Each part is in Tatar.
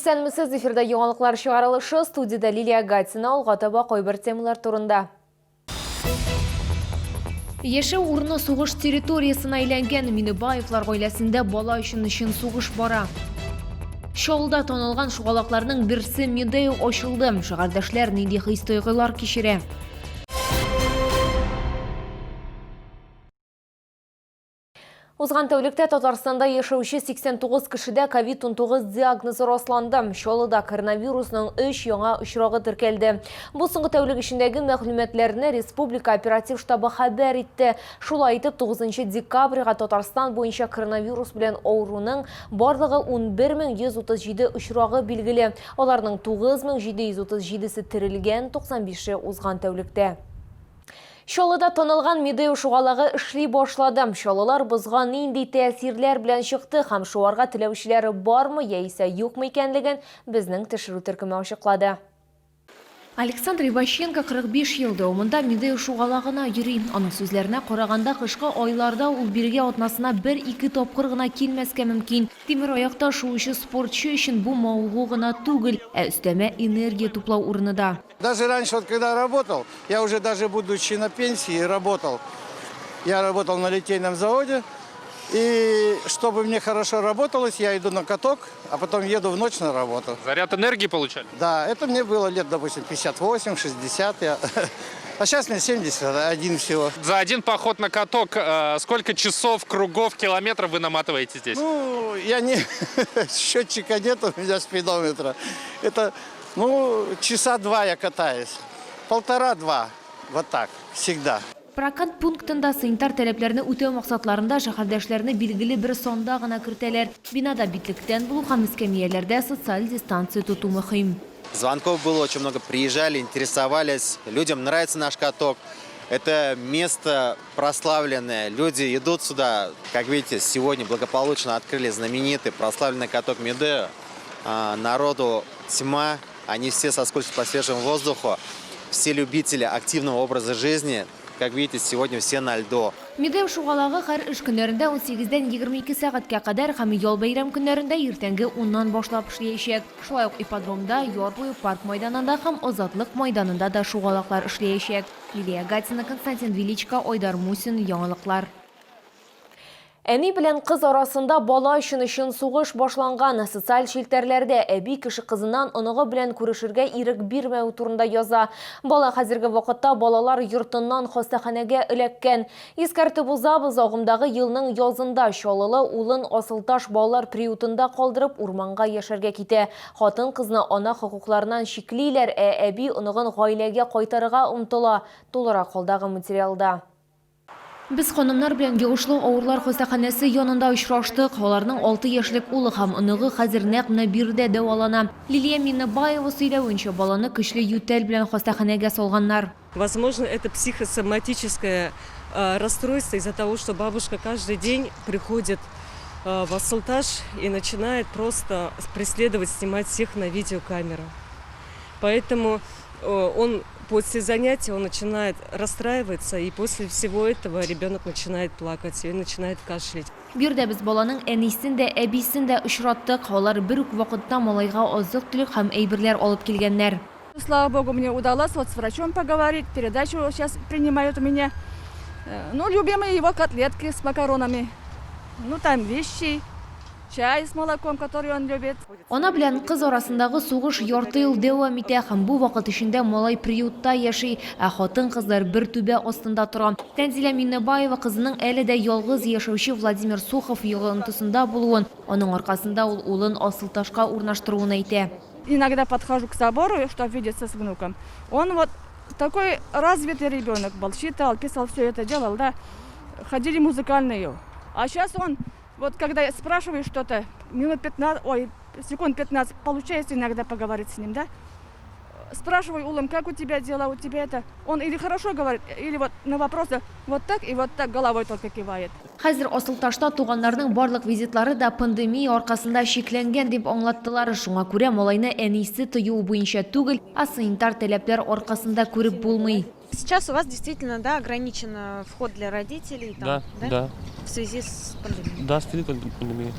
Исәнмесез, эфирда яңалыклар чыгарылышы, студиядә Лилия Гатина, алга таба кайбер темалар турында. Яшәү урыны сугыш территориясенә әйләнгән Минебаевлар гаиләсендә бала өчен чын сугыш бара. Чаллыда танылган шугалакларның берсе Медео ачылды. Шәһәрдәшләр нинди хис-тойгылар кичерә? Узган тәүлектә Татарстанда яшәүче 89 кешедә ковид-19 диагнозы расланды. Чаллыда коронавирусның 3 яңа очрагы теркәлде. Бу соңгы тәүлек эчендәге мәгълүматларны республика оператив штабы хәбәр итте. Шулай итеп, 9 декабрьгә Татарстан буенча коронавирус белән авыруның барлыгы 11137 очрагы билгеле. Аларның 9737-се терелгән, 95-е узган тәүлектә. Чаллыда танылган Медео шугалагы эшли башлады. Чаллылар бозга нинди тәэсирләр белән чыкты һәм шуарга теләүчеләр бармы яисә юкмы икәнлеген безнең төшерү төркеме ачыклады. Александр Иващенко 45 ел дәвамында Медео шугалагына йөри. Аның сүзләренә караганда, кышкы айларда ул бирегә атнасына бер-ике тапкыр гына килмәскә мөмкин. Тимераякта шуучы спортчы өчен бу мавыгу гына түгел, ә өстәмә энергия туплау урыны да. Даже раньше, вот когда работал, я уже даже будучи на пенсии работал. Я работал на литейном заводе. И чтобы мне хорошо работалось, я иду на каток, а потом еду в ночь на работу. Заряд энергии получали? Да, это мне было лет, допустим, 58, 60. Я... А сейчас мне 71 всего. За один поход на каток сколько часов, кругов, километров вы наматываете здесь? Ну, я не... Счетчика нет у меня спидометра. Это ну, часа два я катаюсь. Полтора-два. Вот так. Всегда. Прокат пунктында санитар таләпләрне үтәү максатларында шәһәрдәшләрне билгеле бер санда гына кертәләр. Бинада битлектән булу һәм эскәмияләрдә социаль дистанция тоту мөһим. Звонков было очень много, приезжали, интересовались. Людям нравится наш каток. Это место прославленное. Люди идут сюда. Как видите, сегодня благополучно открыли знаменитый прославленный каток Медео. Народу тьма, они все соскучились по свежему воздуху. Все любители активного образа жизни, как видите, сегодня все на льду. Медео шугалагы һәр эш көннәрендә унсигездән 22 сәгатькә кадәр һәм ял-бәйрәм көннәрендә иртәнге уннан башлап эшләячәк. Шулай ук ипподромда, Яр буе парк майданында һәм Азатлык майданында да шугалаклар эшләячәк. Лилия Гатина, Константин Величко, Айдар Мусин, Яңалыклар. Әни белән кыз арасында бала өчен өчен сугыш башланган. Социаль челтәрләрдә әби кеше кызыннан оныгы белән күрешергә ирек бирмәү турында яза. Бала хәзерге вакытта балалар йортыннан хастаханәгә эләккән. Искәртеп узабыз, агымдагы елның язында Чаллылы улын Асылташ балалар приютында калдырып, урманга яшәргә китә. Хатын-кызны ана хокукларыннан чиклиләр, ә әби оныгын гаиләгә кайтарырга омтыла. Тулырак алдагы материалда. Без ханымнар белән йогышлы авырулар хастаханәсе янында очраштык. Аларның алты яшьлек улы һәм оныгы хәзер нәкъ менә биредә дәвалана. Лилия Миннебаева сөйләвенчә, баланы көчле ютәл белән хастаханәгә салганнар. Возможно, это психосоматическое расстройство из-за того, что бабушка каждый день приходит в Асылташ и начинает просто преследовать, снимать всех на видеокамеру. Поэтому он после занятий он начинает расстраиваться, и после всего этого ребенок начинает плакать и начинает кашлять. Биредә без баланың әнисен дә, әбисен дә очраттык. Алар бер үк вакытта малайга азык-төлек һәм әйберләр алып килгәннәр. Слава богу, мне удалось вот с врачом поговорить, передачу сейчас принимают у меня. Ну, любимые его котлетки с макаронами, ну, там вещи. Чай с молоком, который он любит. Ана белән кыз арасындагы сугыш ярты ел дәвам итә һәм бу вакыт эчендә малай приютта яши, ә хатын-кызлар бер түбә астында тора. Тәнзилә Миңнебаева кызының әле дә ялгыз яшәүче Владимир Сухов йогынтысында булуын, аның аркасында ул улын Асылташка урнаштыруын әйтә. Иногда подхожу к забору, чтобы видеться с внуком. Он вот такой развитый ребенок был, читал, писал, все это делал, да. Ходили музыкальные. А сейчас он Вот когда я спрашиваю что-то, минут 15, ой, секунд 15 получается иногда поговорить с ним, да? Спрашиваю, улым, как у тебя дела, у тебя это? Он или хорошо говорит, или вот на вопросы вот так и вот так головой только кивает. Хәзер Асылташта туганнарның барлык визитлары да пандемия аркасында чикләнгән дип аңлаттылар. Шуңа күрә малайны әнисе тыюы буенча түгел, ә санитар таләпләр аркасында күреп булмый. Сейчас у вас действительно, да, ограничен э, вход для родителей, там, да, да? Да. В связи с пандемией. Да, в связи с пандемией.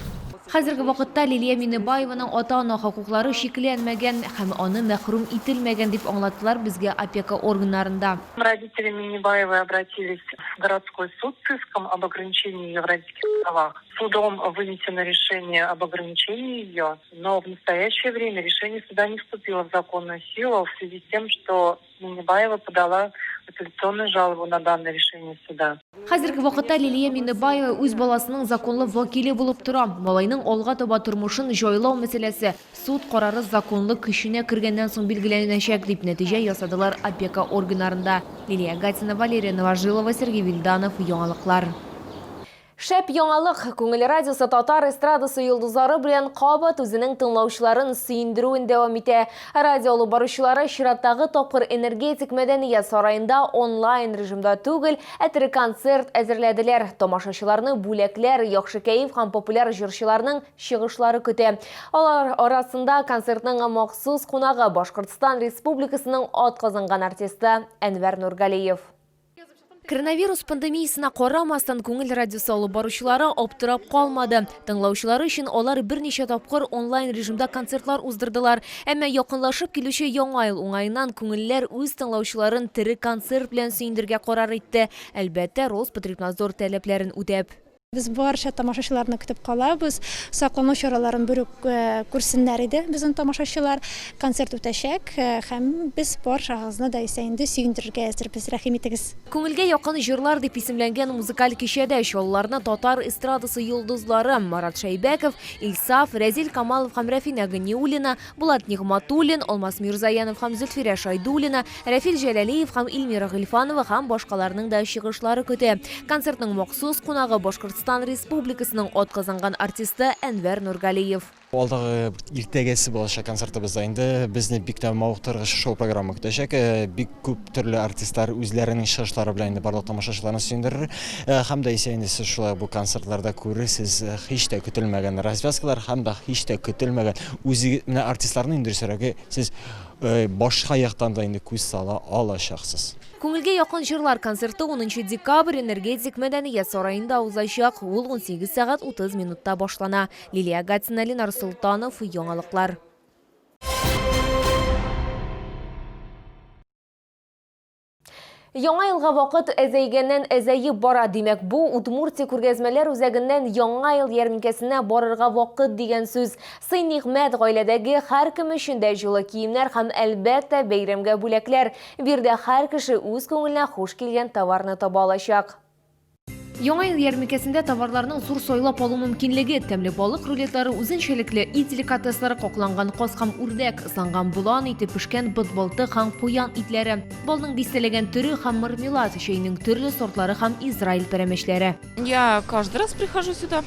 Хәзерге вакытта Лилия Миннебаеваның ата-ана хокуклары чикләнмәгән һәм аны мәхрүм ителмәгән, дип аңлаттылар безгә опека органнарында. Родители Миннебаевой обратились в городской суд с иском об ограничении ее в родительских правах. Судом вынесено решение об ограничении ее, но в настоящее время решение суда не вступило в законную силу в связи с тем, что Миннебаева подала апелляционную жалобу на данное решение суда. Хәзерге вакытта Лилия Миннебаева үз баласының законлы вәкиле булып тора. Малайның алга таба тормышын җайлау мәсьәләсе суд карары законлы көченә кергәннән соң билгеләнәчәк, дип нәтиҗә ясадылар опека органнарында. Лилия Гатина, Валерия Новожилова, Сергей Вильданов, Яңалыклар. Шәп яңалык! Күңел радиосы татар эстрадасы йолдызлары белән кабат үзенең тыңлаучыларын сөендерүен дәвам итә. Радио алып баручылары чираттагы тапкыр Энергетик мәдәният сараенда онлайн режимда түгел, ә тере концерт әзерләделәр. Тамашачыларны бүләкләр, яхшы кәеф һәм популяр җырчыларның чыгышлары көтә. Алар арасында концертның махсус кунагы, Башкортстан Республикасының атказанган артисты Әнвәр Нургалиев. Коронавирус пандемиясенә карамастан, Күңел радиосы алып баручылары аптырап калмады. Тыңлаучылары өчен алар берничә тапкыр онлайн режимда концертлар уздырдылар. Әмма якынлашып килүче Яңа ел уңаеннан Күңелләр үз тыңлаучыларын тере концерт белән сөендерергә карар итте. Әлбәттә, Роспотребнадзор таләпләрен үтәп. Без барча тамашачыларны көтеп калабыз. Саклану чараларын бер үк күрсеннәр иде безнең тамашачылар. Концерт үтәчәк һәм без барчагызны да исә инде сөендерергә әзербез. Рәхим итегез. Күңелгә якын җырлар дип исемләнгән музыкаль кичәдә Чаллыларны татар эстрадасы йолдызлары Марат Шәйбәков, Илсаф, Рәзил Камалов һәм Рәфинә Ганиуллина, Булат Нигъматуллин, Алмаз Мирзаянов һәм Зөлфирә Шайдуллина, Рәфил Җәләлиев һәм Илмира Гыйльфанова һәм башкаларның да чыгышлары көтә. Концертның махсус кунагы, Башкортстан Республикасының атказанган артисты Әнвәр Нургалиев. Алдагы иртәгәсе булачак концертыбызда инде безне бик тә мавыктыргыч шоу-программа көтәчәк. Бик күп төрле артистлар үзләренең чыгышлары белән инде барлык тамашачыларны сөендерер. Һәм дә исә инде сез шулай бу концертларда күрерсез һич тә көтелмәгән развязкалар һәм дә һич тә көтелмәгән үзе менә артистларның инде дөресрәге сез башка яктан да инде күз сала алачаксыз. Күңелгә якын җырлар концерты унынчы декабрь Энергетик мәдәният сараенда узачак. Ул 18 сәгать 30 минутта башлана. Лилия Гатина, Ленар Солтанов, Яңалыклар. Яңа елга вакыт әзәйгәннән әзәеп бара. Димәк, бу Удмуртия күргәзмәләр үзәгеннән Яңа ел ярминкәсенә барырга вакыт дигән сүз. Сый-нигъмәт гаиләдәге һәркем өчен дә җылы киемнәр һәм, әлбәттә, бәйрәмгә бүләкләр. Биредә һәр кеше үз күңеленә хуш килгән товарны таба алачак. Яңа ел ярминкәсендә товарларның зур сайлап алу мөмкинлеге, тәмле балык рулетлары, үзенчәлекле ит деликатеслары, какланган каз һәм үрдәк, ысланган болан ите, пешкән бытбылтык һәм куян итләре, балның дистәләгән төре һәм мармелад, чәйнең төрле сортлары һәм Израиль пәрәмәчләре. Я каждый раз прихожу сюда.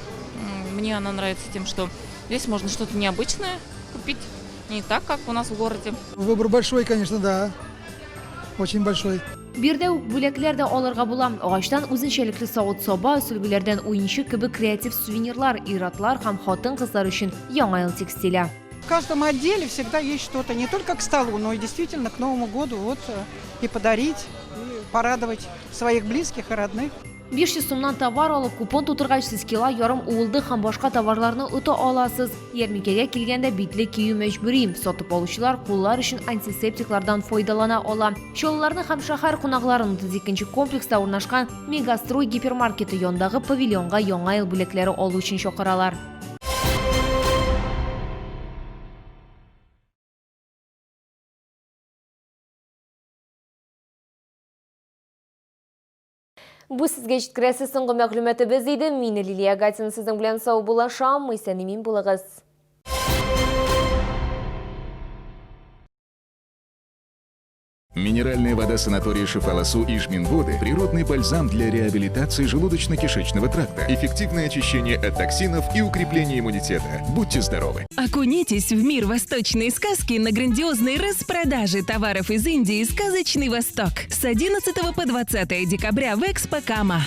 Мне она нравится тем, что здесь можно что-то необычное купить, не так, как у нас в городе. Выбор большой, конечно, да. Очень большой. Биредә үк бүләкләр дә алырга була. Агачтан үзенчәлекле савыт-саба, сөлгеләрдән уенчык кебек креатив сувенирлар, ир-атлар һәм хатын-кызлар өчен Яңа ел текстиле. В каждом отделе всегда есть что-то, не только к столу, но и действительно к Новому году вот и подарить, и порадовать своих близких и родных. 500 сумнан товар алып, купон тутыргач, сез кило ярым уылдык һәм башка товарларны ота аласыз. Ярминкәгә килгәндә битлек кию мәҗбүри. Сатып алучылар куллар өчен антисептиклардан файдалана ала. Чаллыларны һәм шәһәр кунакларын 32 нче комплекста урнашкан Мегастрой гипермаркеты янындагы павильонга Яңа ел бүләкләре алу өчен чакыралар. Бу сезгә җиткерәсе соңгы мәгълүматыбыз иде. Мин Лилия Гатина сезнең белән саубуллашам. Исән-имин булыгыз. Минеральная вода санатория Шифаласу Ижминводы – природный бальзам для реабилитации желудочно-кишечного тракта, эффективное очищение от токсинов и укрепление иммунитета. Будьте здоровы! Окунитесь в мир восточной сказки на грандиозной распродаже товаров из Индии «Сказочный Восток» с 11 по 20 декабря в Экспо Кама.